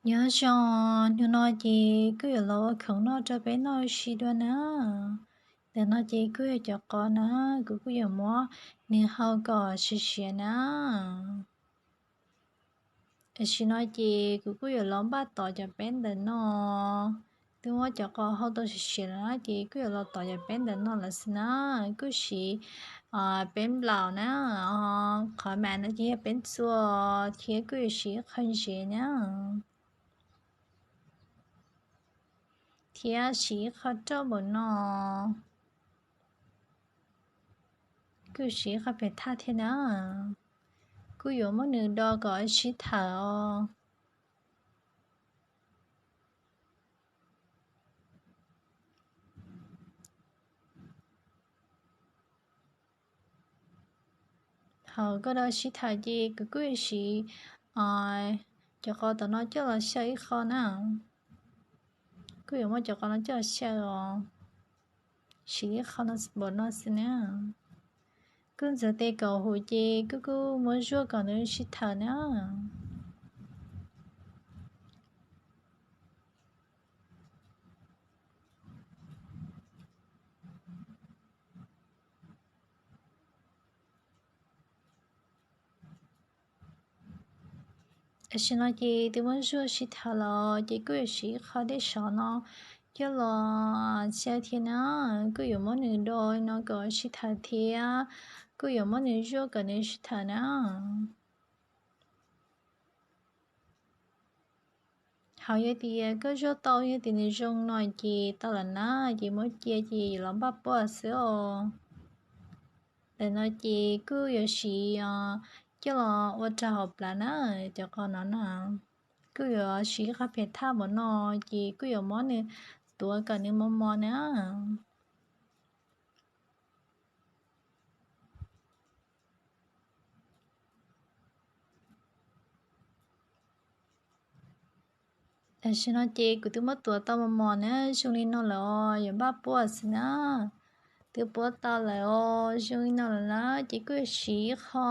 Nyob zoo, hnub no ces kuj yuav los ua khoom noj rau peb noj ua si dua na. Ntawm no ces kuj yog cov qos na, kuv kuj yuav muab nws hau kom siav siav na. Tam sim no ces kuv kuj yuav los npaj tov cov peb ntawm no. Twb muab cov qos hau tau siav siav lawm na ces kuj yuav los tov cov peb ntawm no lawm xwb na. Kuj siv peb nplaum na, qhov mam no ces yog peb txua, thiab kuj yuav siv ib qho ntsev na, thiab siv ib qho roj npaum no, kuj siv ib qho pem thaj thiab na. Kuj yuav muab nws do kom sib thawm os. Thaum koj do sib thawm ces kuv kuj yuav siv cov qos tom no coj los xyaw ib qho na. Kuj yuav muab cov qos no coj los xyaw os, siv ib qho npaum no xwb na. Kuj ntxuav tes kom huv ces kuj kuj muab zuaj kom nws sib thawm na. Tam sim no ces twb muab zuaj sib thawm los ces kuj yuav siv ib qho dej sov no coj los xyaw thiab na. Kuj yuav muab nws do no kom sib thawm thiab kuj yuav muab nws zuaj kom nws sib thawm na. Hos yog tias koj zuaj tau yog tias nws zoo no ces tau lawm na, ces muab cia ces yuav los npaj puab xwb os. Ntawm no ces kuj yuav siv coj los ua rau hauv plawv na, cov qos no na. Kuj yuav siv qhov pem thaj npaum no ces kuj yuav muab nws tuav kom nws mos mos na. Tam sim no ces kuv twb muab tuav tau mos mos na, zoo li no lawm os, yuav npaj puab xwb na. Twb puab tau lawm os, zoo li no lawm na, ces kuj yuav siv qho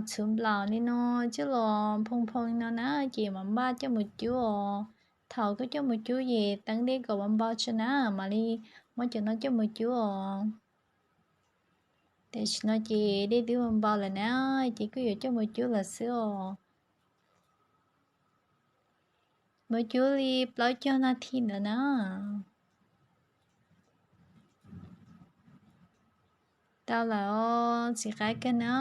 txhuv nplaum li no coj los phoo phoo li no na, ces mam npaj coj mus cub os. Thaum koj coj mus cub ces teeb dej kom npau tso na, mam li muab cov no coj mus cub os. Tam sim no ces dej twb npau lawm na, ces kuj yuav coj mus cub lawm xwb os. Mus cub li plaub caug nas this ntawd na. Tau lawm os, txiv qab kawg na.